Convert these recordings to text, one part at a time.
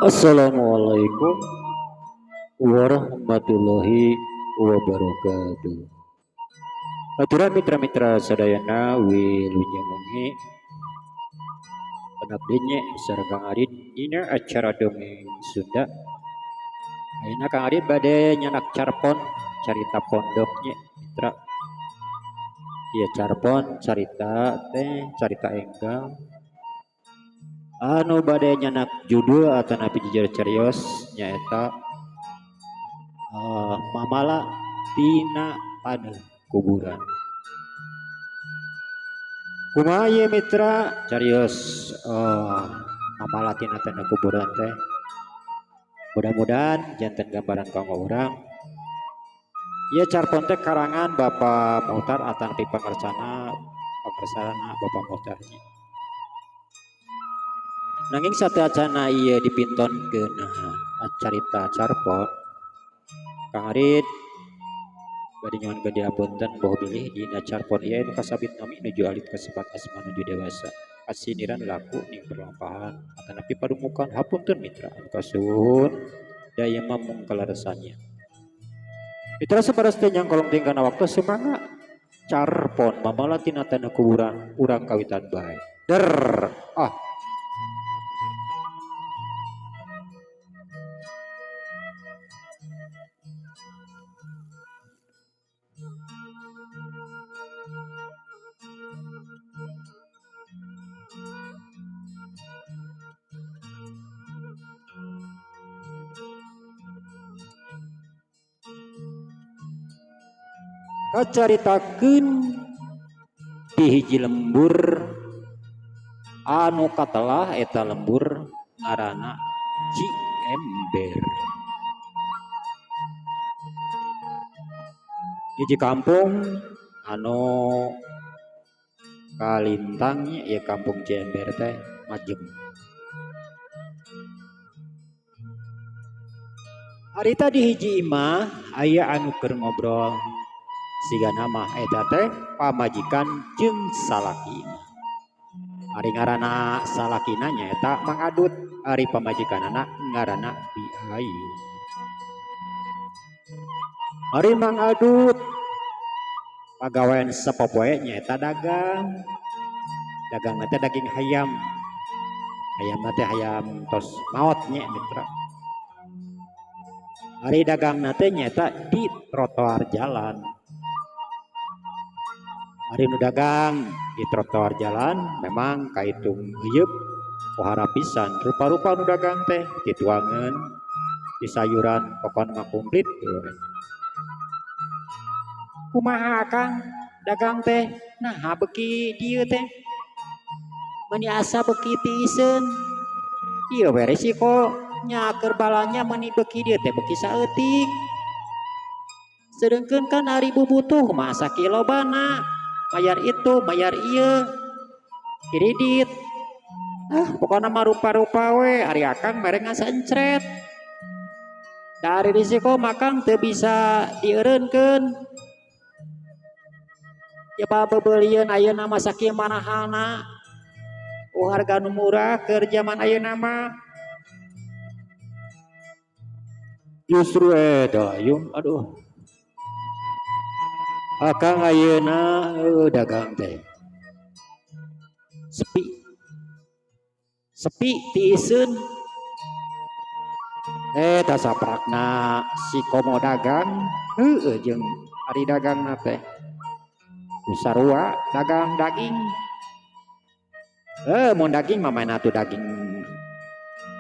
Assalamualaikum warahmatullahi wabarakatuh. Aturan mitra-mitra sadayana wilujeng wengi anak dinye sareng Kang Arin dina acara dongeng Sunda. Ayeuna Kang Arin bade nyanak carpon carita pondok nye mitra. Ieu carpon carita teh carita enggal anu bade nyanak judul atanapi jujur carios nyaeta mamala tina taneuh kuburan. Kumaha ieu mitra carios mamala tina taneuh kuburan teh. Mudah-mudahan janten gambaran kanggo urang. Ieu carpon teh karangan Bapak Muhtar atanapi pangersana Bapak Muhtar nya. Nanging sateuacanna ieu dipintonkeun carita carpon, Kang Arid bade nyuhunkeun dihapunten boh bilih dina carpon ieu anu kasabit nami nuju alit kasebat asma nuju dewasa. Kasindiran laku ning perlampahan atanapi padumukan hapunten mitra anu kasuhun da ieu mah mung kaleresannya. Mitra sabaras teh nyangkolong tingkana waktu sumangga carpon mamala tina taneuh kuburan urang kawitan bae. Der ah. Kacaritakeun di hiji lembur anu katelah eta lembur ngaranna Ciember. Hiji kampung anu kalintang ieu kampung Ciember teh majem. Harita di hiji imah aya anu keur ngobrol. Sigana mah eta teh pamajikan jeung salakina. Ari ngaranna salakina nyaeta Mang Adut, ari pamajikanana ngaranna Bi Ayu. Ari Mang Adut pagawean sapopoe nyaeta dagang. Dagangna teh daging hayam. Hayamna teh hayam tos maot nya mitra. Ari dagangna teh nyaeta di trotoar jalan. Ari nu dagang di trotoar jalan memang kaitung heuyeub pohara pisan rupa-rupa nu dagang teh dituangeun di sayuran pokona mah komplit. Kumaha Akang dagang teh naha beuki dieu teh meuni asa beuki tiiseun ieu we resiko nya keur balanya meuni beuki dieu teh beuki saeutik sedengkeun kan ari bubutuh mah sakilobana bayar itu, bayar ieu, kredit. Ah, pokoknya mah rupa-rupa we, ari akang mere ngasa encret. Dari risiko makang teu bisa dieureunkeun. Ya babebelieun ayeuna mah sakieu manahalna. Oh harga nu murah keur zaman ayeuna mah. Justru eta yum aduh. Akang ayeuna dagang teh sepi sepi tiiseun eta saprakna si komo dagang heueuh jeung ari dagangna teh sarua dagang daging mun daging mah maena atuh daging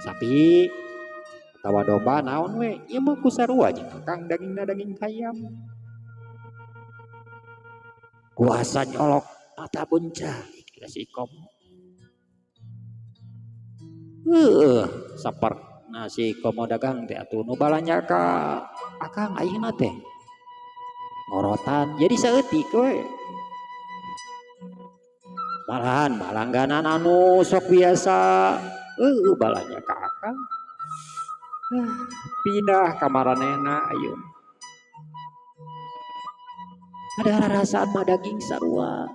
sapi atawa domba naon we ieu mah ku sarua jeung akang dagingna daging hayam. Kuasa nyolok mata bunca si komo. Sapar si komo dagang teh atuh nu balanja ka akang ayeuna teh ngorotan jadi saeutik we. Malahan balangganan anu sok biasa balanja ka akang. Pindah ka maranehna ayeuna. Ada rarasaan mah daging sarua.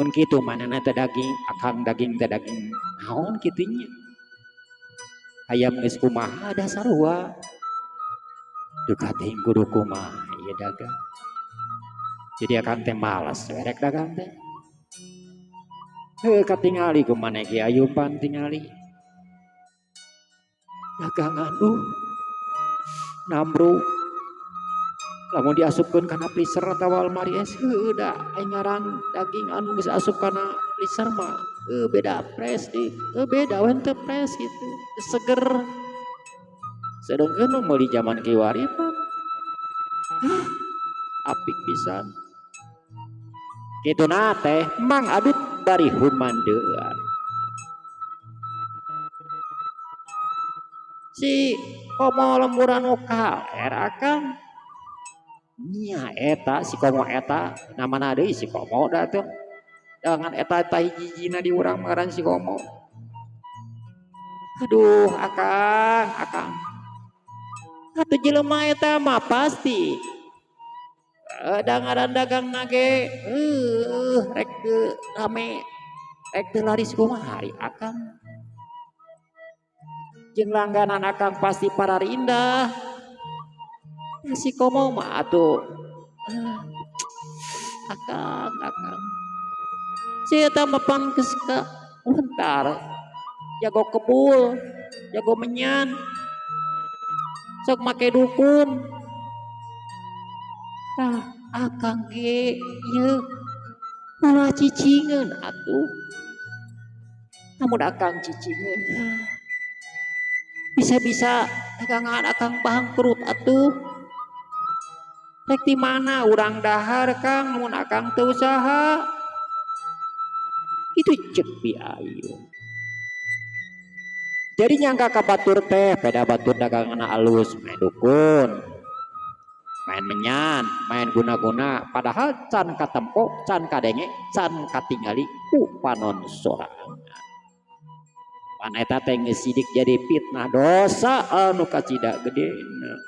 Mun kitu manehna teh daging akang daging teh daging Naon kitu nya? Hayam geus kumaha da sarua. Duh teuing kudu kumaha ieu dagang. Jadi akang teh malas we rek dagang teh. Heuh katingali ku maneh ge ayu pan tingali. Dagangan duh namru lamun diasupkeun kana freezer atawa almari es heueuh da aing ngaran daging anu geus asup kana freezer mah heueuh beda fresh deui heueuh beda we teu fresh kitu seger. Sedengkeun nu meuli zaman kiwari pan apik pisan. Kituna teh Mang Adut bari humandeuan. Si komo lemburan nu kaler akang nya eta si komo eta namana deui si komo da tuh. Jangan eta eta hiji-hijina di urang ngaran si komo. Aduh akang akang. Atuh jelema eta mah pasti da ngaran dagang nage rek teu rame rek teu laris kumaha ari akang. Jeung langganan akang pasti pararindah. Si komo mah atuh akang akang. Si eta mah pan geus ka untar jago kebul jago menyan sok make dukun. Tah akang ge ieu ulah cicingeun atuh. Lamun akang cicingeun bisa-bisa dagangan akang bangkrut atuh. Rek di mana urang dahar Kang lamun akang teu usaha. Itu cek Bi Ayu. Jadi nyangka ka batur teh beda batur dagangan alus main dukun, main menyan, main guna-guna, padahal can katempo, can kadenge, can katingali ku panon sorangan. Pan eta teh geus sidik jadi fitnah dosa anu kacida gedena.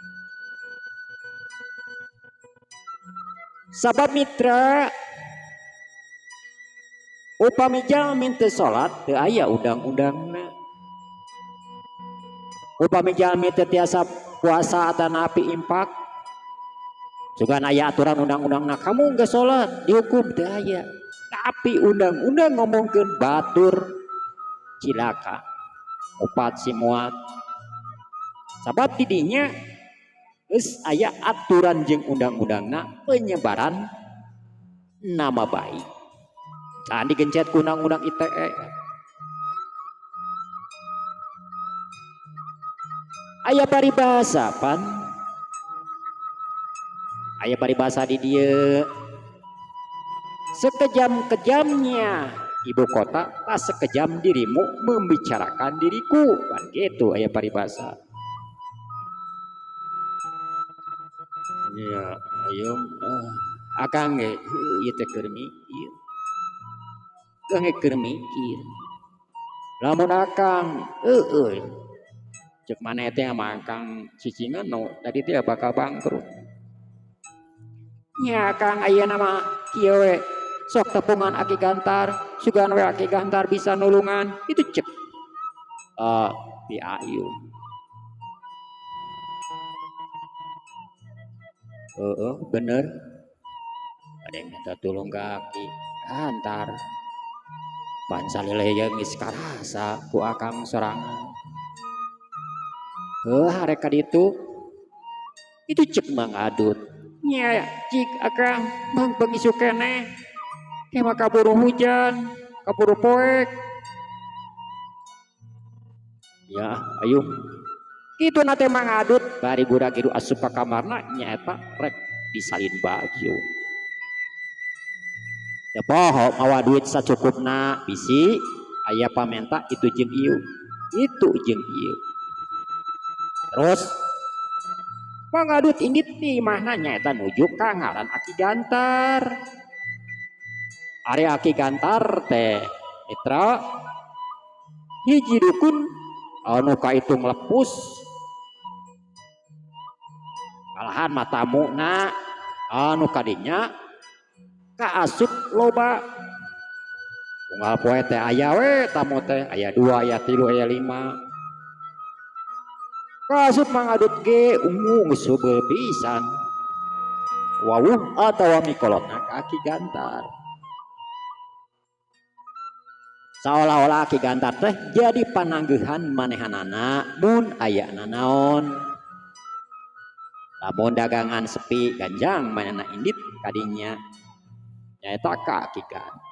Sabab mitra upami jalmi teu salat teu aya undang-undangna. Upami jalmi teu tiasa puasa atanapi impak sugan aya aturan undang-undangna kamu geus salat dihukum teu aya. Tapi undang-undang ngomongkeun batur cilaka opat si muat. Sabab didinya geus aya aturan jeung undang-undangna penyebaran nama baik. Can digencet ku undang-undang ITE. Aya paribasa pan. Aya paribasa di dieu. Sekejam-kejamnya ibu kota tak sekejam dirimu membicarakan diriku. Pan gitu aya paribasa. Ya, ayo akang ge ieu teh keur mikir. Akang ge keur mikir. Lamun akang heueuh cek maneh teh mah akang cicingeun nu tadi teh bakal bangkrut. Nya akang ayeuna mah kieu we sok tepungan aki gantar, sugan we aki gantar bisa nulungan itu cek. Bi Ayu. Heeh, bener. Ada yang minta tulung ke aki antar. Pan salileh jeung geus karasa ku akang sorangan. Heuh, arek ka ditu. Itu cek Mang Adut. Nya cik akang mang pengisu keneh. Ke mah kaburu hujan, kaburu poek. Ya, ayo. Kitu na teh Mang Adut bari gura-giru asup ka kamarna nyaeta rek disalin baju. Teu poho mawa duit sacukupna bisi aya pamenta itu jeung ieu, itu jeung ieu. Terus Mang Adut indit di imahna nyaeta nuju ka ngaran Aki Gantar. Ari Aki Gantar teh mitra hiji dukun anu kaitung lepus. Malahan matamuna anu kadinya kaasup loba Unggal poe teh aya we tamu teh, aya 2, aya 3, aya 5. Kasup Mang Adut ge ungu geus heubeul pisan. Wawuh atawa mikolotna ka Aki Gantar. Saolah-olah Aki Gantar teh jadi pananggehan manehanana mun aya nanaon. Lamun dagangan sepi ganjang manehna indit kadinya. Nyaeta ka Aki Gantar.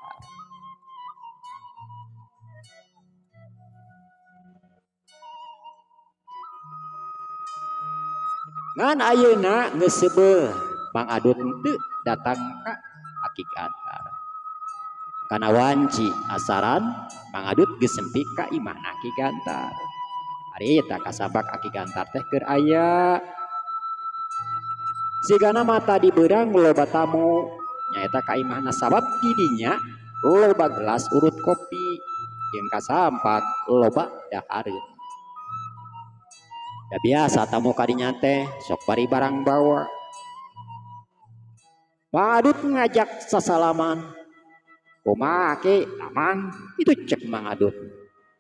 Ngan ayeuna geus seubeuh Mang Adut teu datang ka Aki Gantar. Kana wanci asaran Mang Adut geus sempi ka imahna Aki Gantar. Ari eta kasabak Aki Gantar teh keur aya. Sigana mata dibeurang loba tamu nyaeta ka imahna sabab di dinya loba gelas urut kopi jeung kasampak loba dahareun. Da biasa tamu kadinya teh sok bari barang bawa. Mang Adut ngajak sasalaman. Kumaha ki Amang? Itu cek Mang Adut.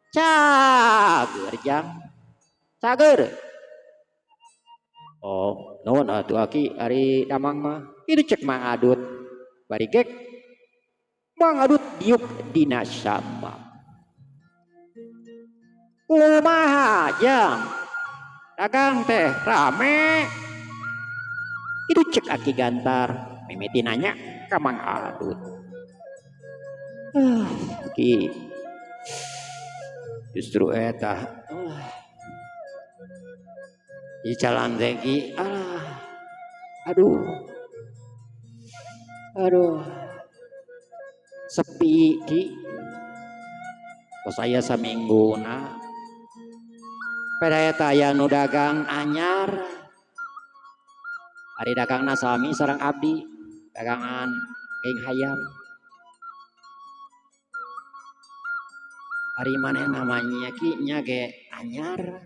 Cager jang. Cager. Oh, nuhun atuh aki ari Damang mah. Itu cek Mang Adut. Bari gek Mang Adut diuk dina sama. Kumaha jang? Dagang teh rame. Itu cek Aki Gantar mimiti nanya ka Mang Adut. Ki justru eta di jalan teh ki alah aduh aduh sepi ki. Kos aya samingguna pada eta aya nu dagang anyar. Ari dagangna sami sareng abdi dagangan geng hayam. Ari maneh namanya ki nya ge anyar.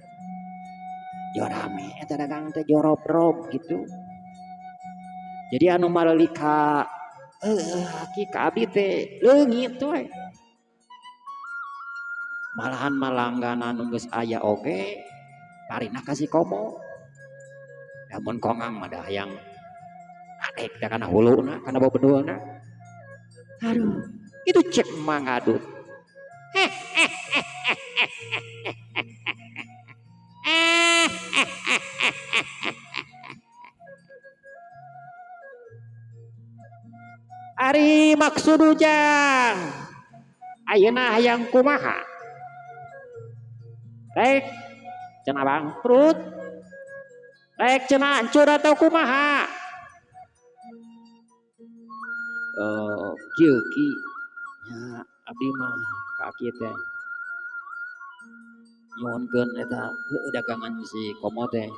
Jo rame eta dagang teh jorob-rob gitu. Jadi anu mareli ka ki ka abdi teh leungit we. Malahan malangganan nu geus aya oge parina kasih komo. Lamun kongang mah dah hayang adek teh kana huluna kana bebedulna. Aduh, itu cek Mang Adut. Ari maksud ujang ayeuna hayang kumaha? Rek cenah bangkrut, rek cenah hancur atau kumaha? Kieu ki nya abdi mah ka aki teh nyuhunkeun eta heueuh dagangan si komo teh.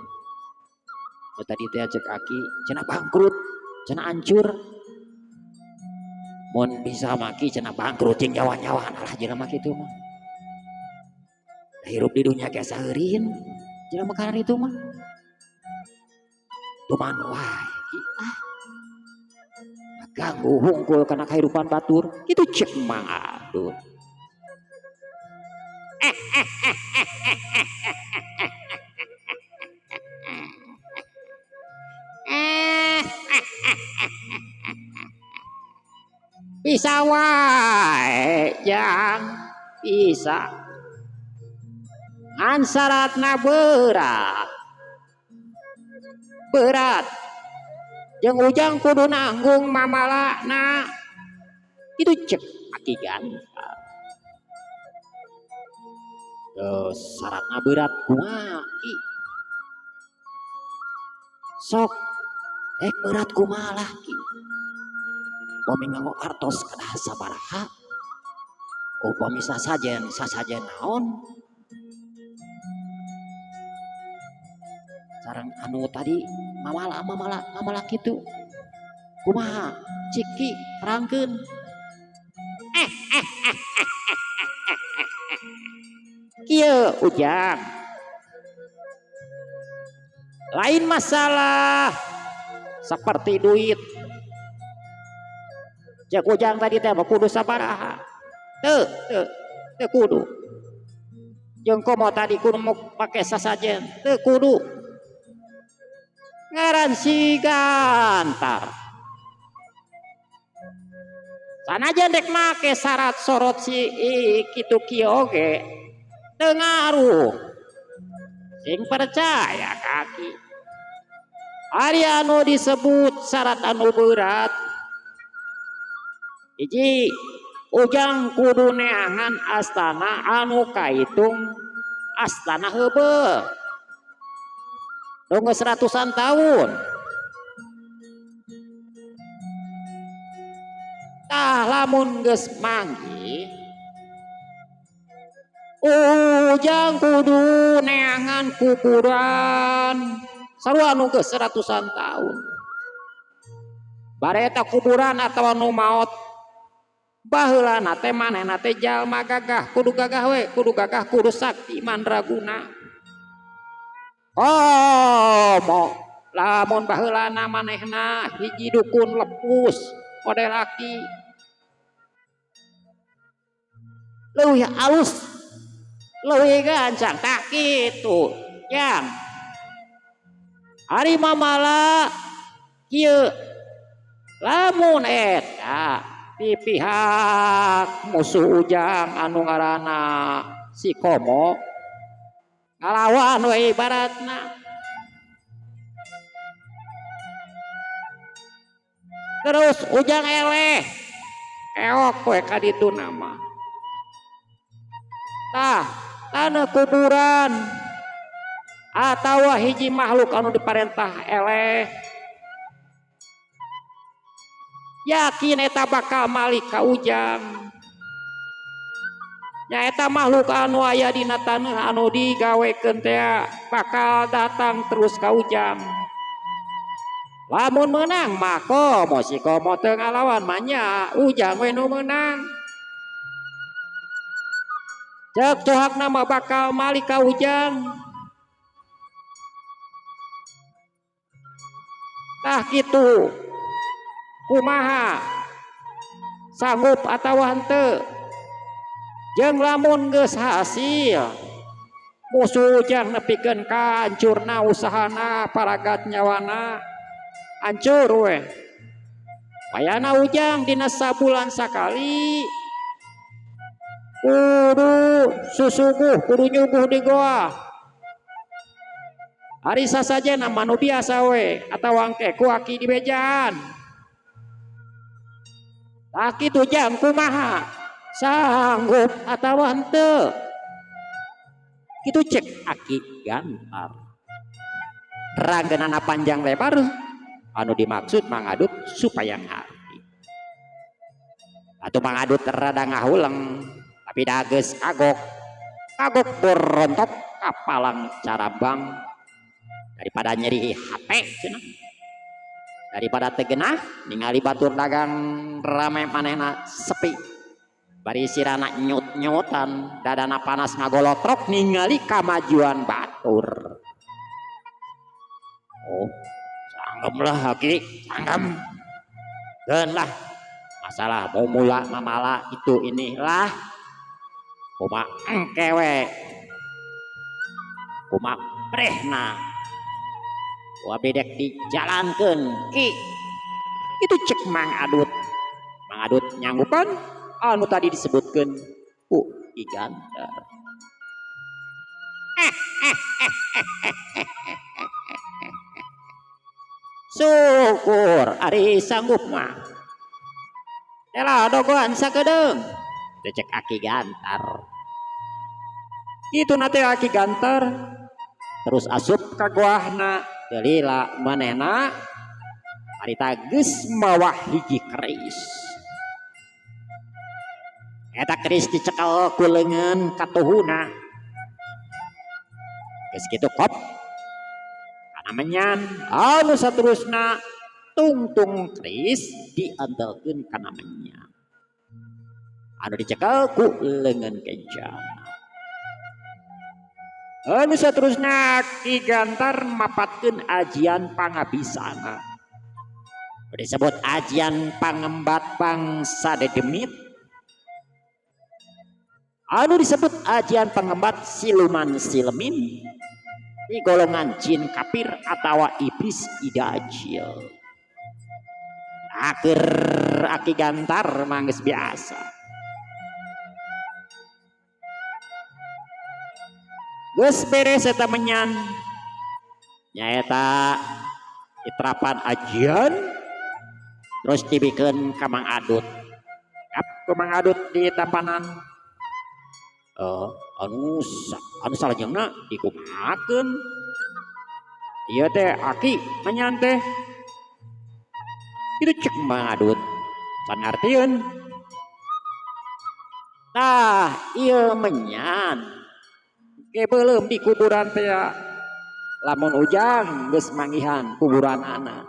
Nu tadi teh cek aki cenah bangkrut, cenah hancur. Mun bisa maki cenah bangkrut jeung nyawa-nyawaan lah jelema kitu mah. Hirup di dunia ge saheureun jelema kana itu mah. Tuman wae ki ah. Ganggu hungkul kana kahirupan batur itu cek Mang Adut. Bisa wae jang bisa. Ngan syaratna berat. Berat. Jeung ujang kudu nanggung mamalana. Itu cek Aki Gantar. Terus syaratna berat kumaha ki? Sok berat kumaha lah ki? Upami nganggo artos kedah sabaraha? Upami sasajen, sasajen naon? Sareng anu tadi mamala, mamala, mamala kitu. Kumaha? Ciki terangkeun. Kieu ujang. Lain masalah seperti duit. Cek ujang tadi teh mah kudu sabaraha. Teu, teu, teu kudu. Jeung komo tadi kudu make sasajen, teu kudu. Ngaran si Gantar. Sanajan dek make syarat sorot si kitu kieu oge teu ngaruh. Sing percaya kaki. Ari anu disebut syarat anu berat. Hiji, Ujang kudu neangan astana anu kaitung astana heubeul. Nunggu 100-an tahun. Tah lamun geus manggih Ujang kudu neangan kuburan sarua anu geus 100-an tahun. Bareta kuburan atawa nu maot baheulana teh manehna teh jalma gagah, kudu gagah we, kudu gagah, kudu sakti mandraguna. Oh, mo lamun baheulana manehna hiji dukun lepus model laki. Leuwih alus, leuwih gancang tak kitu. Yang ari mamala kieu lamun eta di pihak musuh Ujang anu ngaranna si Komo ngalawan we ibaratna. Terus Ujang eleh keok we ka ditu nama. Tah tanah kuburan atawa hiji makhluk anu diparentah eleh yakin eta bakal malik ka Ujang. Nyaeta makhluk anu aya dina taneuh anu digawekeun teh bakal datang terus ka Ujang. Lamun meunang mah komo si Komo teu ngalawan mah nya Ujang we nu meunang. Cek cohakna mah bakal malik ka Ujang. Tah kitu. Kumaha sanggup atawa henteu? Jeung lamun geus hasil musuh Ujang nepikeun ka hancurna usahana paragat nyawana hancur we. Wayana Ujang dina sabulan sakali kudu susuguh, kudu nyuguh di goa. Ari sasajena mah nu biasa we atawa engke ku aki dibejaan. Tah kitu Jang kumaha sanggup atawa henteu? Kitu cek aki Gantar. Ranggenana panjang lebar anu dimaksud Mang Adut supaya ngarti. Atuh Mang Adut rada ngahuleng tapi da geus kagok. Kagok borontok kapalang carabang daripada nyeri hate cenah. Daripada tegenah ningali batur dagang rame manehna sepi. Bari sirana nyut-nyutan dadana panas ngagolotrok ningali kamajuan batur. Oh, sanggemlah aki, sanggem. Geun lah. Masalah mau mula mamala itu inilah. Kumaha engke we. Kumaha prehna. Wah bedek dijalankeun ki. Itu cek Mang Adut. Mang Adut nyanggupan anu tadi disebutkeun ku Ki Gantar. Syukur ari sanggup mah. Elah dogoan sakedeung. Itu cek Aki Gantar. Itu nate Aki Gantar terus asup ka goahna. Delila manehna harita geus mawa hiji keris. Eta keris dicekel ku leungeun katuhuna. Geus kitu kop kana menyan anu saterusna tungtung keris diandelkeun kana menyan. Anu dicekel ku leungeun kenjana. Anu saterusna Ki Gantar mapatkeun ajian pangabisana. Disebut ajian pangembat bangsa dedemit. Anu disebut ajian pengembat siluman silemin di golongan jin kafir atawa iblis idajil. Akhir aki gantar mangges biasa. Geus beres eta menyan nyaeta itrapan ajian terus dibikeun ka Mang Adut. Kap ku Mang Adut di tapanan. Anu salajengna dikumahakeun. Ieu teh aki menyan teh. Itu cek Mang Adut can ngartieun. Tah ieu menyan ke beuleum di kuburan teh lamun ujang geus manggihan kuburanana.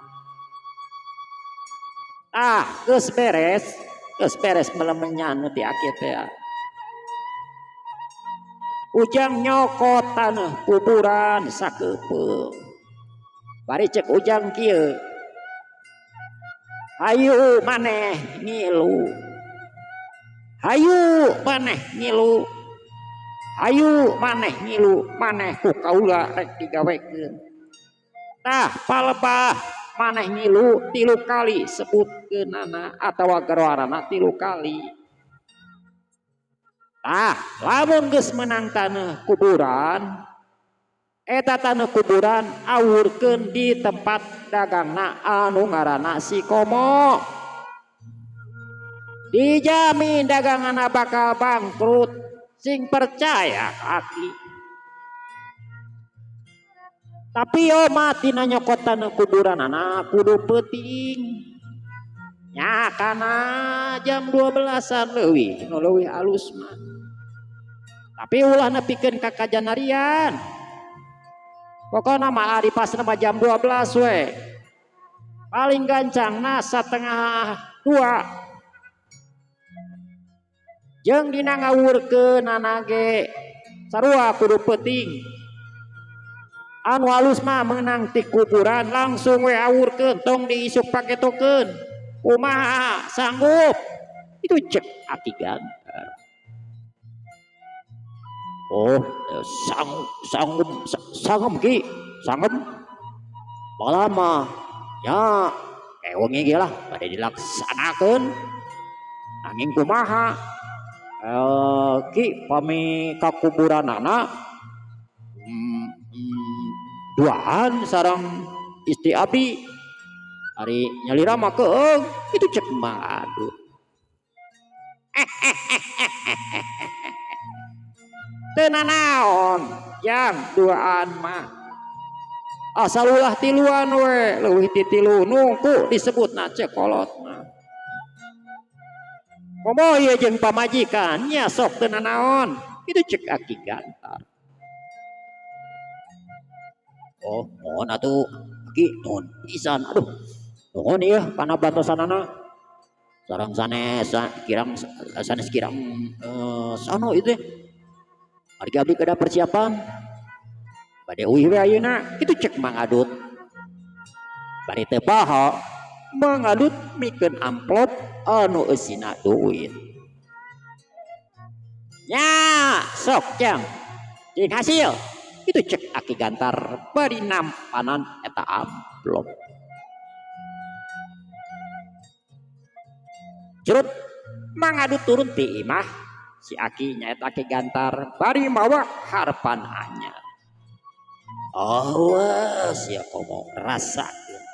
Tah geus beres melemenyan nu ti aki teh. Ujang nyokot tanah kuburan sakeupeuh. Bari cek ujang kieu. Hayu maneh ngilu. Hayu maneh ngilu. Hayu maneh ngilu, maneh ku kaula rek digawekeun. Tah palebah maneh ngilu 3 kali sebutkeunana atawa geroarana 3 kali. Tah lamun geus menang tanah kuburan, eta tanah kuburan awurkeun di tempat dagangna anu ngaranna si Komo. Dijamin daganganna bakal bangkrut, sing percaya aki. Tapi yo mati na nyokot tanah kuburan anak kudu peuting. Nya kana jam 12-an leuwih, nu leuwih alus mah. Tapi ulah nepikeun ka kajanarian. Pokona mah ari pas nama jam 12 we. Paling gancangna setengah dua. Jeung dina ngawurkeunana ge sarua kudu peuting. Anu alus mah meunang ti kuburan langsung we awurkeun, tong diisuk paketokeun. Kumaha sanggup? Itu cek aki gantar. Oh, sanggup ki, sanggup. Balama ya, wengi ge lah bade dilaksanakeun. Nanging kumaha? Ki pami ka kuburanana, duaan sareng istri abdi. Ari nyalira mah keung, itu cek Mang Adut. Teu nanaon jang duaan mah. Asal ulah tiluan we, leuwih ti tilu nungku disebutna cek kolot mah. Komo ieu jeung pamajikan nya sok teu nanaon, itu cek aki gantar. Oh, mohon atuh aki nuhun pisan. Aduh, nuhun ieu kana bantosanana. Sareng sanes kirang sanes kirang sono itu teh. Ari abdi kada persiapan. Bade uih we ayeuna, kitu cek Mang Adut. Bari teu poho, Mang Adut mikeun amplop anu eusina duit. Nya, sok jang. Jeung hasil. Itu cek aki gantar bari nampanan eta amplop. Jerut Mang Adut turun ti imah, si aki nyaeta aki gantar bari mawa harpan anyar. Awas ya komo rasakeun.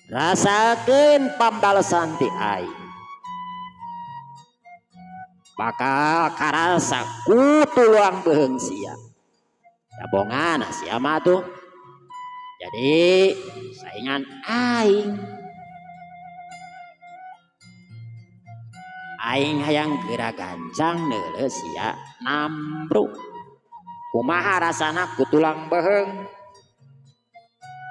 Rasakeun pambalesan ti aing. Bakal karasa ku tulang beuheung sia. Jabongan sia mah tuh. Jadi saingan aing. Aing hayang geura gancang neuleuh sia nambruk. Kumaha rasana ku tulang beuheung?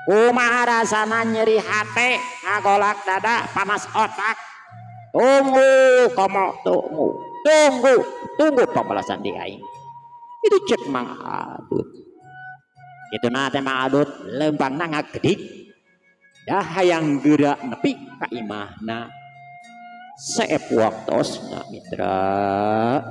Kumaha rasana nyeri hate, ngagolak dada, panas otak. Tunggu komo, tunggu. Tunggu, tunggu pembalasan di aing. Itu cek Mang Adut. Kitu na teh Mang Adut lempangna ngagedik. Dah hayang geura nepi ka imahna. Seep waktosna mitra.